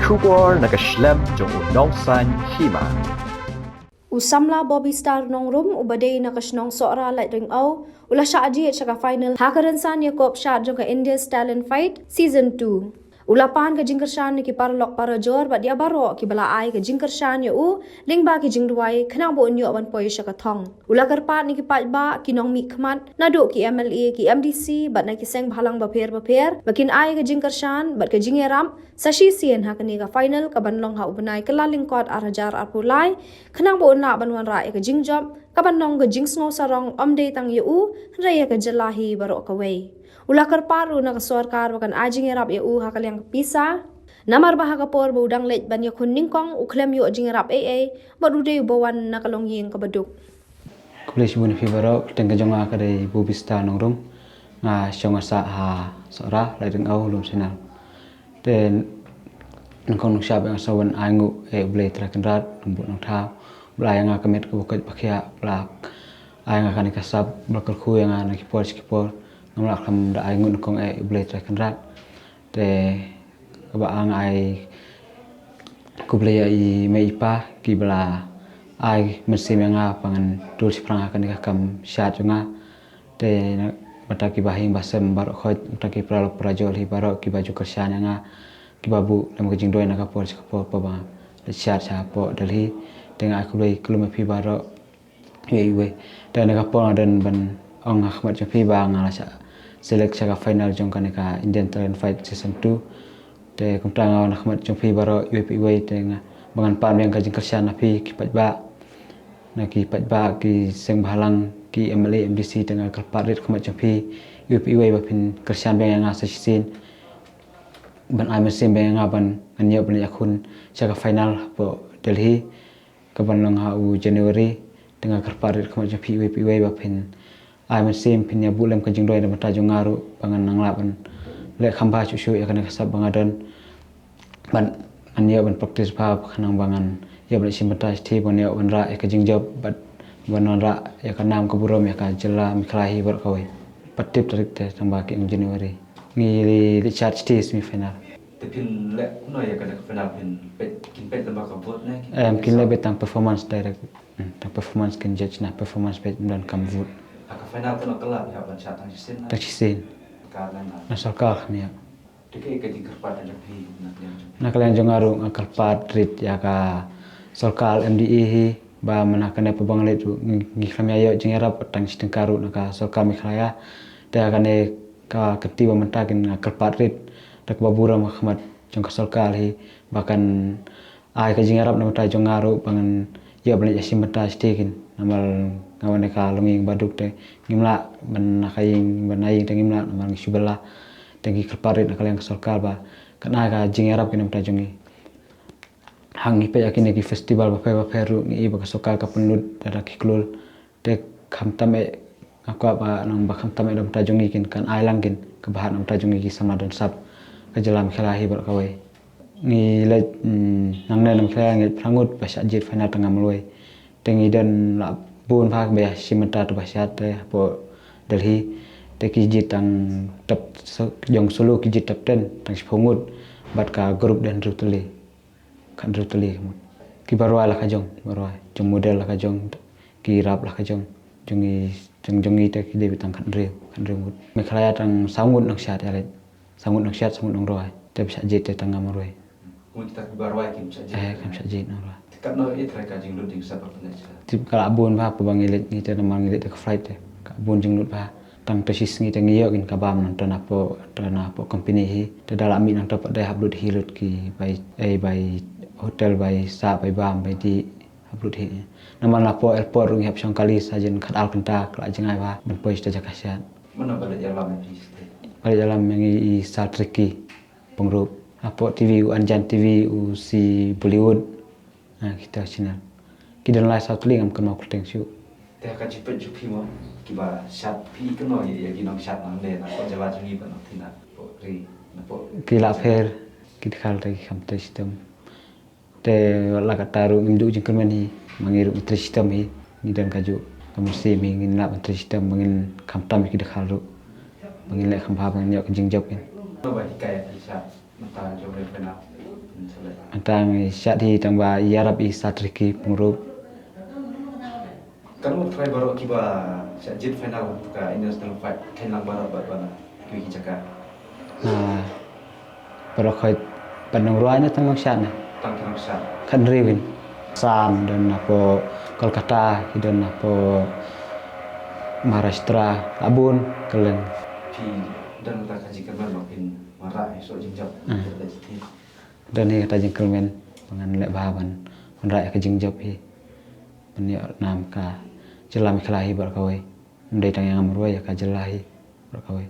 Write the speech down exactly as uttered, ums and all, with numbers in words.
Khubor na ka shlem jong u Nongsaiñ Hima. U samla Bobby Star Nongrum, uba dei na ka shnong Sohra Laitringaw, u la shah jied sha ka final ha ka rynsan ïakob shad jong ka India's Talent Fight Season two. U la pan ka jingkyrshan na ki paralok parajor bad ïa baroh kiba la ai ka jingkyrshan ïa u lyngba ki jingduwai khnang ba un ïoh ban poi sha ka thong. U la kyrpad na ki paidbah, ki nongmihkhmat, naduh ki M L A, ki M D C bad na ki seng bhalang bapher bapher ba kin ai ka jingkyrshan bad ka jingïarap sa shisien ha kane ka final kaban long ha u bnai Kyllalyngkot ar hajar arphew lai, khnang ba un lah ban wanrah ïa ka jingjop kaban long ka jingsngew sarong ym dei tang ïa u hynrei ïa ka jylla hi baroh kawei. U la kyrpad ruh na ka sorkar ba kan ai jingïarap ïa u ha ka liang ka pisa, namar ba ha ka por ba u dang leit ban ïakhun nyngkong u khlem ïoh jingïarap ei ei bad u dei uba wan na ka longïing kaba duk. Khublei shibun ïa phi baroh, kyrteng ka jong nga ka dei Bobby Star Nongrum. Nga shong nga sah ha Sohra Laitringaw, Lumshnong. Te nyngkong nyngshap nga sa wan ai nguh ïa U Blei Trai Kynrad, Nongbuh Nongthaw, ba la ai ïa nga ka met kaba koit ba khiah, ba la ai ïa nga kane ka sap, ba la kyrkhu ïa nga na ki por sha ki por. Ngam lah khlem da ai nguh nyngkong ïa U Blei Trai Kynrad. Te kaba nga ai khublei ïa i mei i pa kiba la ai mynsiem ïa nga ba ngan dur shaphrang ha kane ka kam shad jong nga. Te na bynta ki bahaïing bahasem baroh khoit, bynta ki paralok parajor hi baroh kiba ju kyrshan ïa nga, kiba buh lem ka jingduwai na ka por sha ka por, ba nga leit shad shapoh Delhi. Te nga ai khublei kylum ïa phi baroh. Iwei iwei. Te na ka por nga don ban ong ha khmat jong phi ba nga la shah select sha ka final jong kane ka Indian Talent Fight Season two. Te kumta nga wan ha khmat jong phi baroh iwei pa iwei, te nga ba ngan pan biang ka jingkyrshan na phi ki paidbah, na ki paidbah, ki seng bhalang, ki M L A, M D C, te nga kyrpad rit ha khmat jong phi iwei pa iwei ba phin kyrshan biang ïa nga sa shisien, ban ai mynsiem biang ïa nga ba ngan ïoh ban ïakhun sha ka final hapoh Delhi kaban long ha u January. Te nga kyrpad rit ha khmat jong phi iwei pa iwei ba phin ai mynsiem, phin ïa buh lem ka jingduwai na bynta jong nga ruh ba ngan nang lah ban leh kham bha shuh shuh ïa kane ka sap ba nga don, ban ngan ïoh ban practice bha khnang ba ngan ïoh ban leit shim bynta shithi, ban ïoh ban rah ïa ka jingjop bad ban wanrah ïa ka nam ka burom ïa ka jylla Meghalaya hi baroh kawei. Pat tip tarik te, tang ba ki ong January. Ngi leit shad shithi semi final. Te phin leh kumno ïa kane ka final, phin peit, kin peit lyngba ka vote ne kin peit? Em, kin leh beit tang performance direct. Hmm, tang performance kin judge na, performance beit, ym don kam vote. Ha ka final te na ka kylla phi hap ban shad tang shisien na? Tang shisien. Ka na na. Na sorkar kham ïa. Te kaei ka jingkyrpad jong phi na ka liang jong phi? Na ka liang jong nga ruh nga kyrpad rit ïa ka sorkar M D A hi ba mynta kane pa ba nga leit ruh ngi, ngi khlem ïa ïoh jingïarap tang shi tyngka ruh na ka sorkar Meghalaya. Te kane ka kynti ba mynta kin nga kyrpad rit da kaba burom ha khmat jong ka sorkar hi ba kan ai ka jingïarap na bynta jong nga ruh ba ngan ïoh ban leit shim bynta shithi kin. Namar nga wan na ka longïing ba duk te ngim lah ban na ka ïing, ban na ïing te ngim lah namar ngi shu bylla. Te ngi kyrpad rit na ka liang ka sorkar ba kan ai ka jingïarap kin na bynta jong ngi. Ha ngi peit ïa kine ki festival bapher bapher ruh ngi i ba ka sorkar ka pynlut da ki klur. Te khamtam eh, nga kwah ba nang ba khamtam eh na bynta jong ngi kin kan ai lang kin kaba hap na bynta jong ngi ki samla don sap ka jylla Meghalaya hi baroh kawei. Ngi leit, mm, nangne na Meghalaya ngi leit phra ngut ba shah jied final tang nga marwei. Te ngi don la bun bha ba ïa shim bynta to ba shad te hapoh Delhi. Te ki jied tang top, so, jong solo ki jied top ten tang shiphew ngut bad ka group don hynriew tylli. Khathynriew tylli ka mut. Kiba rwai la ka jong, ba rwai. Jong model la ka jong, ki rap la ka jong. Jong ngi, jong, jong ngi te ki dei beit tang khathynriew, khathynriew ngut. Meghalaya tang saw ngut nongshad ïa leit. Saw ngut nongshad, saw ngut nongrwai. Te ba shah jied te tang nga marwei. Kumta kiba rwai kim shah jied? Eh, kim shah jied nongrwai. Te katno i trai ka jinglut jingsep ba pynleit sha? Tip ka la bun bha, pa ba ngi leit ngi te namar ngi leit da ka flight te. Ka bun jinglut bha. Tang to shisngi te ngi ïoh kin ka bam nangta napoh, nangta napoh company hi. Te da la mih nangta pat dei hap lut hi lut ki bai, eh, bai hotel, bai sah, bai bam, bai dih, hap lut hi. Namar napoh airport ruh ngi hap shong kali sa jan khatar kynta, ka la jngai bha ban poi sha jaka shad. Mano ba leit ïalam ïa phi shatei? Ba leit ïalam ïa ngi i Sir Tricky Pyngrope. Napoh T V u Anjan T V, u C Bollywood. Ah, kita channel. Ki don lai saw tylli, ngam kynmaw kyrteng shuh. Te ha ka jingpeit jong phi mo, kiba shad phi kynmaw ïa, ïa ki nongshad nangne napoh jylla jong ngi bad na phi napoh ri, napoh. Ki la pher, ki dkhar te ki kham trei shitom. Te la katta ruh ngim duh jingkyrmen hi, ma ngi ruh ngi trei shitom hi, ngi don kajuh ka mynsiem hi, ngin lah ban trei shitom ba ngin khamtam ïa ki dkhar ruh. Ba ngin leh kham bha ba ngin ïoh ka jingjop kin. Mano ba hikai ïa phi sha mynta jong re pynap? Tang i shad hi tang ba ïarap i Satriki Pyngrope. Katno trai baroh kiba shah jied final ka international fight khein lang baroh bad bana kiwi ki jaka. Na baroh khoi pan nong rwai na tang nong shad na. Tang ki nong shad. Khat nri win. Sam don na po Kolkata, ki don na po Maharashtra, abun kelen. Phi don ta ka jingkyrmen ba phin wanrah ïa soh jingjop. Ah. Don hi kata jingkyrmen ba ngan leh bha ban wanrah ïa ka jingjop hi. Ban ïoh nam ka jylla Meghalaya hi baroh kawei. Ym dei tang ïa nga marwei, ïa ka jylla hi baroh kawei.